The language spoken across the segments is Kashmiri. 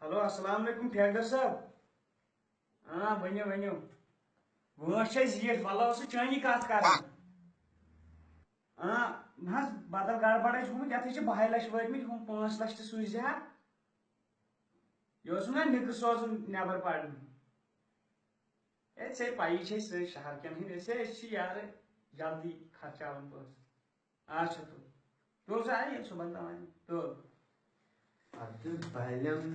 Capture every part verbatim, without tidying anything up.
ہیلو، السلام علیکم ٹھیکہٕ در صٲب۔ آ، ؤنِو، ؤنِو۔ وٲنٛس چھےٚ زیٖٹھ، وَلہٕ اوسُس چٲنی کَتھ کَران۔ آ، نہ حظ، بدل گڑبڑ حظ چھُ گوٚمُت، یَتھ حظ چھِ بَہَے لَچھ وٲتۍمٕتۍ، ہُم پانٛژھ لَچھ تہِ سوٗزِ ہا۔ یہِ اوسُم نہ نِکہٕ سوزُن نٮ۪بر پَرنہِ۔ ہے، ژےٚ پَیی چھے سٲنۍ شہر کٮ۪ن ہٕنٛدۍ، أسۍ ہے، أسۍ چھِ یارٕ جلدی خرچاوان پونٛسہٕ۔ اچھا، تُل۔ تُل سا، ییٚلہِ صُبحن تام اَنہِ۔ تُل۔ اَدٕ بَلٮ۪م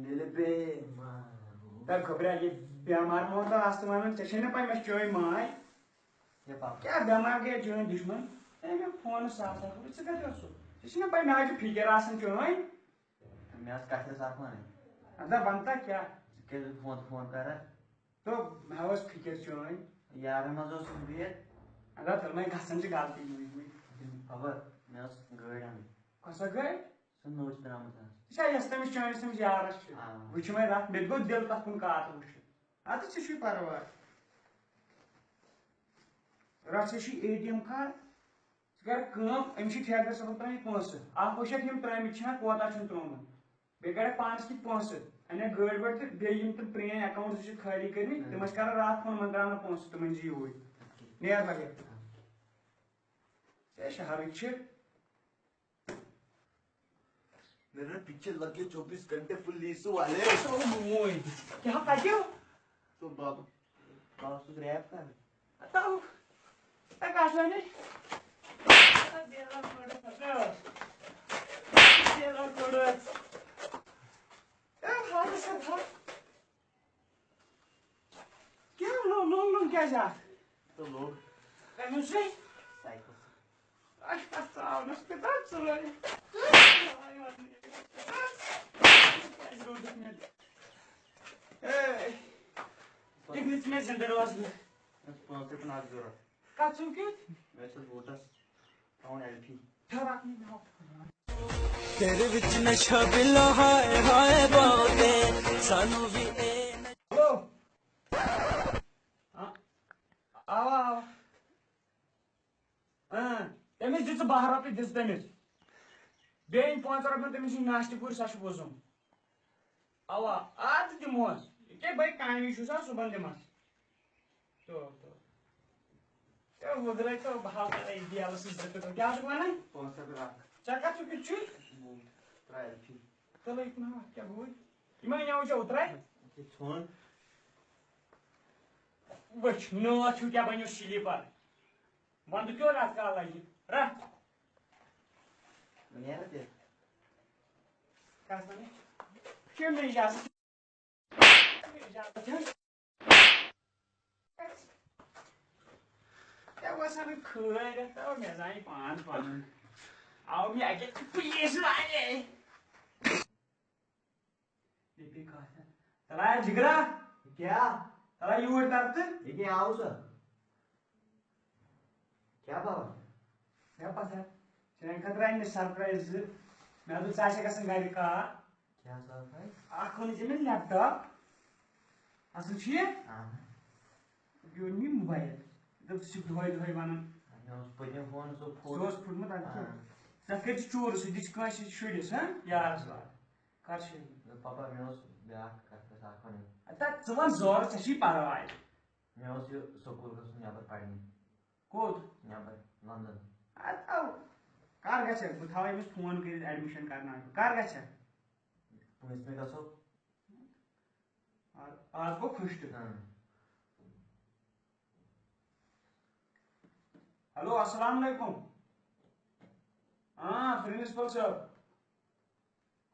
مِلہِ بیٚیہِ مارو۔ ہے، گوٚبرا، یہِ بٮ۪مار مون تہٕ آس تہٕ وَنان، ژےٚ چھے نہ پَے مےٚ چھِ چٲنۍ ماے۔ ہے پاپا۔ کیٛاہ بٮ۪مار گٔیے چٲنۍ دُشمَن؟ ہے، مےٚ فونہٕ ساس اَکھ رۄپیہِ، ژٕ کَتہِ اوسُکھ؟ ژےٚ چھے نہ پَے مےٚ حظ چھِ فِکِر آسان چٲنۍ۔ مےٚ ٲس کَتھِ رَژھ اَکھ وَنٕنۍ۔ اَدٕ وَن تہ کیٛاہ؟ ژٕ کیٛازِ فون فون کَران؟ تو مےٚ ٲس فِکِر چٲنۍ۔ یارن منٛز اوسُس بِہِتھ۔ اَدٕ تیٚلہِ وۄنۍ گژھان چھِ غلطی مٔنٛزۍ مٔنٛزۍ۔ خبر، مےٚ ٲس گٲڑۍ اَنٕنۍ۔ کۄسا گٲڑۍ؟ سۄ نٔو چھِ درٛامٕژ آز۔ یہِ چھا یۄس تٔمِس چٲنِس تٔمِس یارس چھِ؟ آ۔ وٕچھ وۄنۍ رَٹھ، مےٚ تہِ گوٚو دِل تَتھ کُن کَتھ وٕچھِتھ۔ اَدٕ ژےٚ چھُے پَرواے۔ رَٹھ ژےٚ چھُے اے ٹی ایم کارڈ۔ ژٕ کر کٲم، أمِس چھِ ٹھیکہٕ صٲبَن ترٛٲمٕتۍ پونٛسہٕ۔ اَکھ وٕچھَکھ یِم ترٛٲمٕتۍ چھِنہ، کوتاہ چھُن ترٛوومُت۔ بیٚیہِ کَڑَکھ پانَس کِتھ پونٛسہٕ۔ اَنَکھ گٲڑۍ وٲڑۍ تہٕ بیٚیہِ یِم تِم پرٛٲنۍ account زٕ چھِ خٲلی کٔرمٕتۍ، تِم ٲسۍ کران راتھ فون، یِمَن درٛاو نہٕ پونٛسہٕ، تِمَن زِ یوٗرۍ۔ نیر لگے۔ ژےٚ شہرٕکۍ چھِ۔ میرا پیچھے لگے چوبیس گھنٹے پولیس والے۔ تو موج۔ کیٛاہ کَتہِ؟ تو بابا، بابا اوسُس ریپ کران۔ تو، تۄہہِ کَس وَنہِ؟ تیرا کوڑا۔ تیرا کوڑا۔ اے، ہاں، سر، ہاں۔ کیٛاہ لوٚگ، لوٚگ، لوٚگ کیٛازِ اَتھ؟ تہٕ لوٚگ۔ کَمیُک چھُے؟ سایکل۔ اَتھ، اَتھ ژاونَس پٮ۪ٹھ اَتھ ژٕ لٲگۍ۔ کیٛازِ روٗدُکھ مےٚ؟ اے، تُہۍ نِژ مےٚ زِندٕ روزنہٕ۔ مےٚ چھِ پانٛژھ رۄپیہِ نَتہٕ ضوٚرَتھ۔ کَتھ چھُو کیُتھ؟ مےٚ چھِ بوٗٹَس تھاوُن ایلفی۔ تیرے وچ نشہ بلا ہائے ہائے بولدے سانو بھی اے۔ ہیلو۔ آ، آوا، آوا۔ اۭں، تٔمِس دِ ژٕ باہ رۄپیہِ، دِ ژٕ تٔمِس۔ بیٚیہِ أنۍ پانٛژھ رۄپیہِ تٔمِس نِش ناشتہٕ پوٗرۍ، سۄ چھِ وُزُم۔ اوا، آ، تہٕ دِمہوس۔ یہِ کیٛاہ بَے کامہِ چھُس آ، صُبحن دِمس۔ تو، تو۔ ہے، وُدرٲے تو، بہٕ ہاو کرے بیلہٕ سۭتۍ زٕ ٹُکرٕ۔ کیٛاہ چھُکھ وَنان؟ پانٛژھ ہَتھ رۄپیہِ اکھ۔ ژےٚ کَتھ چھُکھ یہِ چُھے؟ بوٗٹھ، ترٛےٚ اَلفی۔ تُلہٕ یہِ کٕنہٕ ہا، کیٛاہ گوٚوُے؟ یِمَے نِیاو ژےٚ اوترَے؟ یہِ ژھوٚن۔ وٕچھ، نٲر چھُو کیٛاہ بَنیو سِلیٖپَر۔ وَندٕ کیُتھ رَتھ کال لَگہِ؟ رَتھ۔ نیرٕ تہِ۔ کَس وَنہٕ؟ چھُ مےٚ اِجازت۔ اِجازت چھا؟ ژےٚ وَسان خٲرۍ، تَوَے مےٚ زانہِ پان پَنُن۔ آو مےٚ اَکہِ لَٹہِ پُلیٖس والے۔ یہِ پیٚیہِ کَتھ۔ تَلہ جِگرا۔ کیٛاہ؟ تَلہ یوٗرۍ تَر تہٕ۔ یہِ کیٛاہ آو سا؟ کیٛاہ بابا؟ مےٚ پَتہ۔ چانہِ خٲطرٕ اَنہِ مےٚ surprise زٕ۔ مےٚ دوٚپ، ژٕ آسکھ گژھان گَرِ کار۔ کیٛاہ سا بھائی؟ اکھ اوٚن ژےٚ مےٚ laptop۔ اصٕل چھُ یہِ؟ اہن۔ بیٚیہِ اوٚن مےٚ موبایل۔ دوٚپ، ژٕ چھُکھ دۄہَے دۄہَے وَنان۔ مےٚ اوس پٔتمہِ فون سُہ پھوٚٹ۔ سُہ اوس پھُٹمُت، اَدٕ کیٛاہ؟ آ۔ تَتھ کٔرۍ ژٕ چوٗرٕ، سُہ دِژ کٲنٛسہِ شُرِس، ہا؟ یارَس وار۔ کَر چھُ یہِ؟ دوٚپ، پاپا، مےٚ اوس بیٛاکھ کَتھ کَتھ اَکھ وَنٕنۍ۔ اَدٕ تَتھ ژٕ وَن زورٕ، ژےٚ چھی پَرواے۔ مےٚ اوس یہِ سکوٗل گژھُن نٮ۪بَر پَرنہِ۔ کوٚت؟ نٮ۪بر، لندن۔ اَدٕ تھاو، کر گژھکھ؟ بہٕ تھاوٕ أمِس فون کٔرِتھ، admission کرناوٕ بہٕ۔ کر گژھکھ؟ پٲنٛژمہِ گژھو۔ آ-، آز گوٚو first۔ اۭں۔ ہیلو، السلام علیکم۔ ہاں، پرنسپل صٲب۔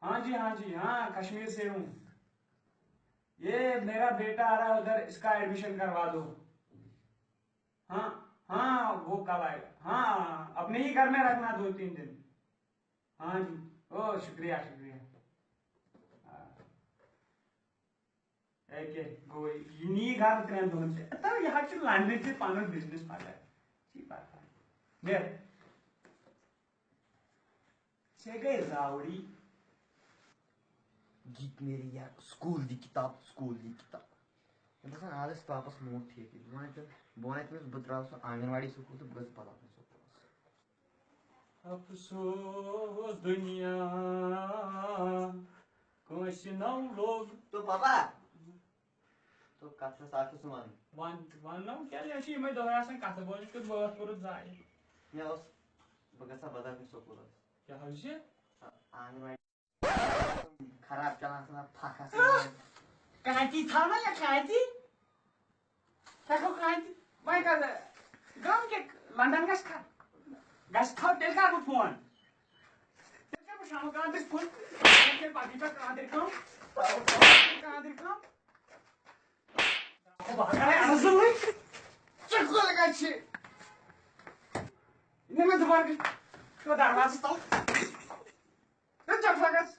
ہاں جی، ہاں جی، ہاں، کشمیر سے ہوں۔ یہ میرا بیٹا آ رہا ہے ادھر، اس کا ایڈمیشن کروا دو۔ ہاں، ہاں، وہ کل آئے گا۔ ہاں، اپنے ہی گھر میں رکھنا دو تین دن۔ ہاں جی، او، شکریہ، شکریہ۔ ہاں۔ اے، کیٛاہ گوٚو؟ یہِ نی گرٕ ترٛٮ۪ن دۄہن چھِ۔ تو یہِ حظ چھُ لندنٕچ تہِ پنُن business پکان۔ چھی پکان۔ بیٚہہ۔ ژےٚ گٔے راوڑی۔ گیت میری یا سکول دی کتاب، سکول دی کتاب۔ مےٚ باسان، آز آسہِ پاپس موٗڈ ٹھیٖکٕے۔ بہٕ وَنہٕ تٔمِس، بہٕ وَنہٕ تٔمِس، بہٕ ترٛاوٕ سُہ آنگن واڑی سکول تہٕ بہٕ گژھٕ پَلو سکوٗلَس۔ افسوس دُنیا، کٲنٛسہِ نو لوگ۔ تو بابا، تو کتھ چھُس اکھ چھُس وَنُن۔ وَن، وَنو کیٛاہ، یہِ چھِ یِمے دۄہے آسان کتھٕ بوزٕنۍ، کیُتھ وٲتھ کوٚرُتھ ضایع۔ مےٚ اوس، بہٕ گژھٕ ہا بدل کُنہِ سکوٗلس۔ کیٛاہ حظ چھِ؟ آنٛگن واڑی۔ خراب چلان آسان، پھکھ آسان۔ کانتی تھاوان یا کانتی؟ تۄہہِ گوٚو کانتی؟ وۄنۍ کر گام کہِ لندن گژھِ کھا؟ گژھِ کھا، تیٚلہِ کر بہٕ فون؟ تیٚلہِ کر بہٕ شامہٕ کانتس فون؟ تیٚلہِ کر پگہٕے پٮ۪ٹھ کانتٕر کٲم؟ کانتٕر کٲم؟ بہٕ ہا کرے عرض وۄنۍ۔ ژےٚ کوٚت گژھِ؟ نہ مےٚ دُبارٕ گژھِ۔ دروازس تل۔ ہے، ژےٚ چھا گژھِ؟